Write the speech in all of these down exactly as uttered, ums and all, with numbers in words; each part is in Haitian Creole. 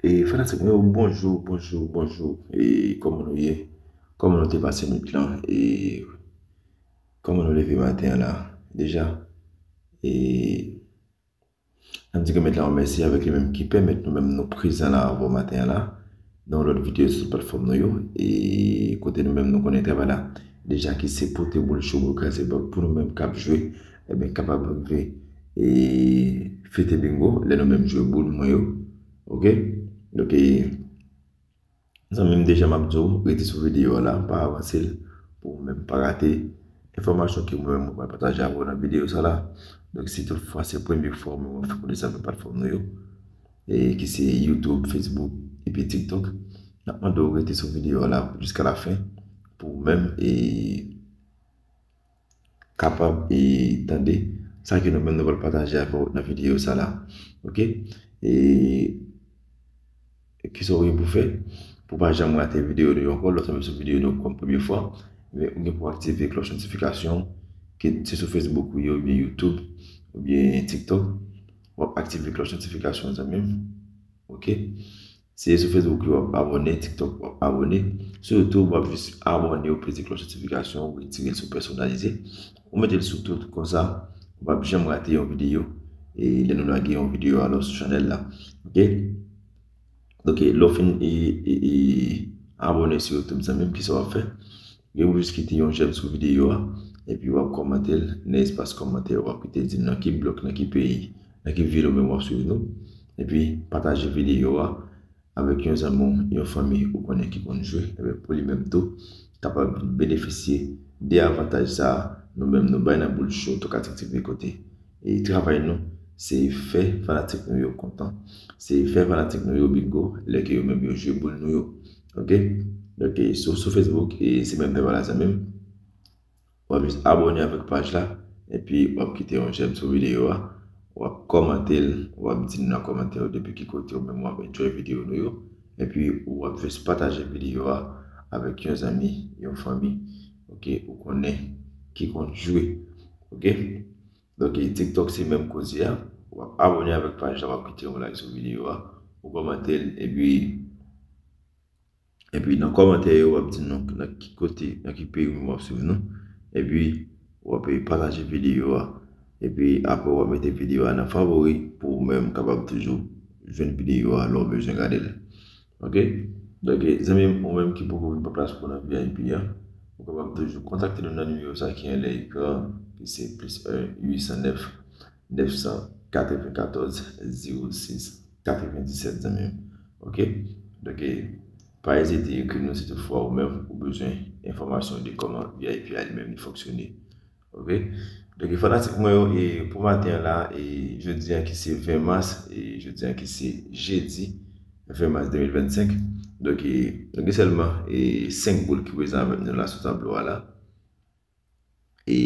E fanatik mwen yo, bonjou, bonjou, bonjou. E kòman nou ye? Kòman nou te pase nwit lan? E kòman nou leve maten an la? Deja, e n ap di Granmèt la yon mèsi avèk li menm ki pèmèt nou menm nou prezan la avè w maten an la, nan yon lòt videyo sou platfòm nou yo, e kote nou menm nou konnen travay la deja ki se pote boul cho, boul kraze pou nou menm k ap jwe, ebyen kapab rive e fete bingo lè nou menm jwe boul mwen yo. Oke? Donk, e, zanmi m, deja m ap di w, rete sou videyo a la, pa avanse l, pou ou menm pa rate enfòmasyon ke mwen menm mwen pral pataje avè w nan videyo sa la. Donk, si toutfwa se premye fwa ou menm w ap fè konesans avèk platfòm nou yo, e ki se YouTube, Facebook, epi TikTok, n ap mande w rete sou videyo a la jiska lafen, pou ou menm, e, kapab, e, tande sa ke nou menm nou pral pataje avè w nan videyo sa la. Oke? E kisa w gen pou fè pou pa janm rate videyo nou yo ankò? Lè w tonbe sou videyo nou kòm premye fwa, men ou gen pou aktive klòch notifikasyon, ke se sou Facebook ou ye, oubyen YouTube, oubyen TikTok, w ap aktive klòch notifikasyon, zanmi m. Oke? Se sou Facebook w ap abòne, TikTok w ap abòne. Sou YouTube, w ap jis abòne, w peze klòch notifikasyon, w retire l sou pèsonalize. Ou mete l sou tout, konsa, ou p ap janm rate yon videyo. E lè nou lage yon videyo, alò, sou chanèl la. Oke? Donk, lè w fin e, e, e, abòne sou YouTube, zanmi m, kisa w ap fè? Gen pou jis kite yon jèm sou videyo a, epi w ap kòmante l, nan espas kòmantè, w ap kite di m nan ki blòk, nan ki peyi, nan ki vil ou menm w ap swiv nou. Epi, pataje videyo a avèk yon zanmi w, yon fanmi ou konnen ki konn jwe, ebyen, pou li menm tou, kapab benefisye de avantaj sa a, nou menm nou bay nan boul cho Tokatchik T V kote. E travay nou, se fè fanatik nou yo kontan. Se fè fanatik nou yo bingo, lè ke yo menm yo jwe boul nou yo. Oke? Donk, e, sou, sou Facebook, e se menm travay la, zanmi m. W ap jis abòne avèk paj la, epi w ap kite yon jèm sou videyo a, w ap kòmante l, w ap di n nan kòmantè yo depi ki kote ou menm w ap enjoy videyo nou yo, epi w ap jis pataje videyo a avèk yon zanmi, yon fanmi, oke, ou konnen ki konn jwe, oke? Donk, TikTok se menm koze a, w ap abòne avèk paj la, w ap kite yon like sou videyo a, ou kòmante l, epi Epi nan kòmantè yo, w ap di nou nan ki kote, nan ki peyi w ap swiv nou. Epi w ap pataje videyo a. Epi apre w ap mete videyo a nan favori pou ou menm kapab toujou jwenn videyo a lè w bezwen gade l. Oke? Donk, zanmi m, ou menm ki poko vin pran plas pou w nan V I P a, ou kapab toujou kontakte nou nan nimewo sa ki anlè ekran, ki se plis en uit san nèf nèf san katrevenkatòz zewo sis katrevendisèt, zanmi m. Oke? Donk, pa ezite ekri nou si toutfwa ou menm ou bezwen enfòmasyon de kòman V I P a li menm li fonksyone. Oke? Donk, fanatik mwen yo, e pou maten an la, e jodi a ki se ven mas, e jodi a ki se jedi ven mas de mil vennsenk. Donk, e nou gen sèlman, e senk boul ki prezan avèk nou la sou tablo a la. E,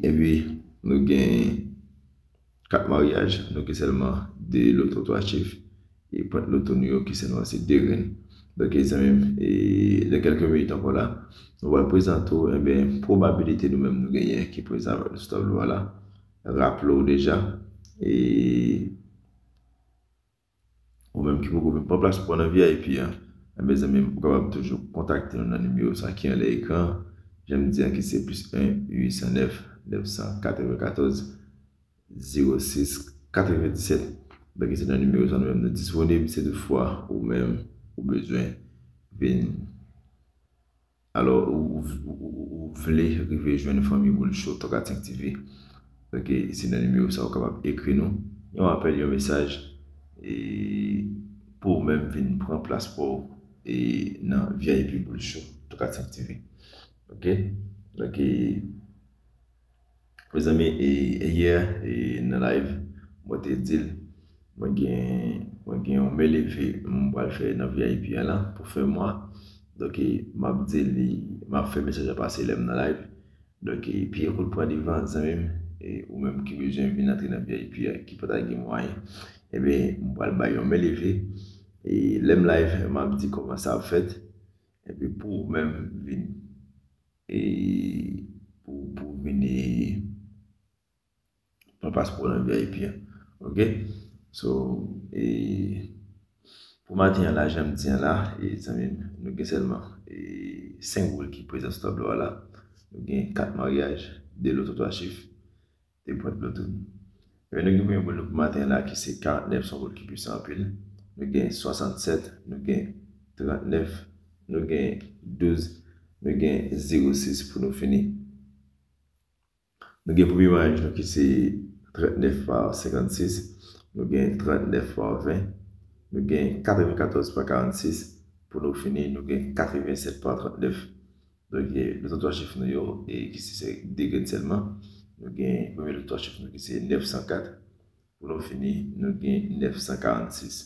epi, nou gen kat maryaj, nou gen sèlman de loto twa chif, e pwent loto nou yo ki sèlman se de ren. Donk, zanmi m, e, nan kèlke minit ankò la, nou pral prezante w, enben, pwobabilite nou menm nou genyen ki prezan avèk nou sou tablo a la. Raple w deja, e, Ou menm ki poko vin pran plas pou w nan V I P a, enben, zanmi m, ou kapab toujou kontakte nou nan nimewo sa ki anlè ekran an. Jan m di a, ki se plis en uit san nèf nèf san katrevenkatòz zewo sis katrevendisèt. Donk, se nan nimewo sa nou menm nou disponib, si toutfwa ou menm ou bezwen vin Alò, ou, ou, ou, ou, ou vle rive jwenn fanmi Boul Cho Tokatchik T V. Donk, se nan nimewo sa ou kapab ekri nou yon apèl, yon mesaj, e pou ou menm vin pran plas pa w, e nan V I P Boul Cho Tokatchik T V. Oke? Donk, e, Mezanmi, e, e yè, e, nan live, mwen te di l, mwen gen, mwen gen yon men leve m pral fè nan V I P a la pou fen mwa. Donk, e, m ap di li, m ap fè mesaj la pase lè m nan live. Donk, e, pye kout pran devan, zanmi m, e, ou menm ki bezwen vin antre nan V I P a, ki pa ta gen mwayen, ebyen, m pral bay yon men leve. E lè m live, m ap di kòman sa ap fèt. Epi pou ou menm vin e pou, pou vin e pran paspò nan V I P a. Oke? So, e Pou maten an la, jan m di an la, e zanmi m, nou gen sèlman e senk boul ki prezan sou tablo a la. Nou gen kat maryaj, de loto twa chif, de pwent loto. Ebyen, nou gen premye boul nou pou maten an la ki se karant nèf, se yon boul ki pwisan anpil. Nou gen swasannsèt, nou gen trant nèf, nou gen douz, nou gen zewo sis pou nou fini. Nou gen premye maryaj nou ki se trant nèf pa senkannsis, nou gen trant nèf pa ven, nou gen katrevenkatòz pa karannsis, pou nou fini, nou gen katrevennsèt pa trant nèf. Donk, e, loto twa chif nou yo, e ki se de grenn sèlman. Nou gen premye loto twa chif nou ki se nèf san kat, pou nou fini, nou gen nèf san karannsis.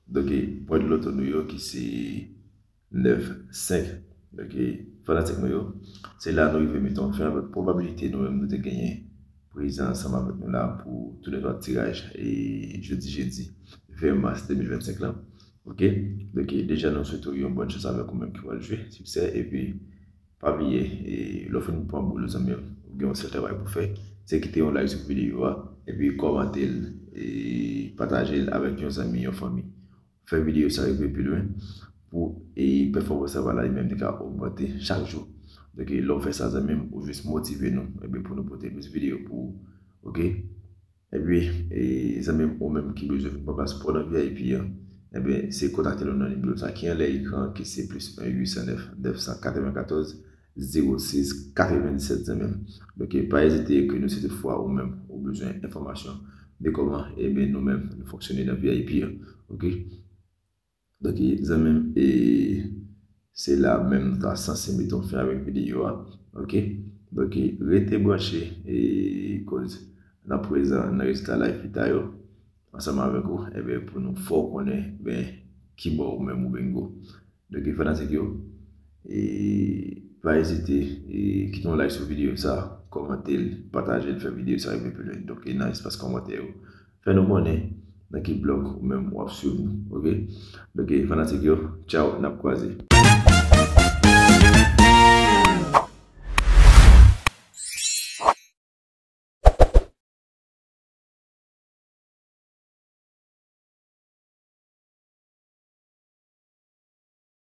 Donk, e, pwent loto nou yo ki se nèf senk. Donk, e, fanatik nou yo, se la nou rive mete yon fen avèk pwobabilite nou menm nou te genyen prezan ansanm avèk nou la pou tou lè twa tiraj e jodi jedi ven mas de mil vennsenk lan. Oke? Donk, e, deja nou swete w yon bòn chans avèk ou menm ki pral jwe, siksè, epi pa bliye, e, lè w fin pran boul ou zanmi m, ou gen yon sèl travay pou fè, se kite yon like sou videyo a, epi kòmante l, e pataje l avèk yon zanmi, yon fanmi. Fè videyo sa rive pi lwen pou, e, pèfòmans travay la li menm li ka ogmante chak jou. Donk, e, lè w fè sa zanmi m, ou jis motive nou, ebyen, pou nou pote plis videyo pou ou, oke? Epi, e, zanmi m, ou menm ki bezwen vin pran plas pa w nan V I P an, ebyen, se kontakte nou nan nimewo sa ki anlè ekran an, ki se plis en uit san nèf nèf san katrevenkatòz zewo sis katrevendisèt, zanmi m. Donk, e, pa ezite ekri nou si toutfwa ou menm ou bezwen enfòmasyon de kòman, ebyen, nou menm nou fonksyone nan V I P an. Oke? Donk, e, zanmi m, e, se la menm nou ta sanse mete yon fen avèk videyo a. Oke? Donk, e, rete branche, e, koz nan prezan, nan rezilta live pita yo, ansanm avèk ou, ebyen, pou nou fè w konnen, ben, ki bò ou menm ou bingo. Donk, e, fanatik yo, e, pa ezite, e, kite yon like sou videyo sa, kòmante l, pataje l, fè videyo sa rive pi lwen. Donk, e, nan espas kòmantè yo, fè nou konnen nan ki blòk ou menm w ap swiv nou, oke? Donk, e, fanatik yo, tchaw, n ap kwaze.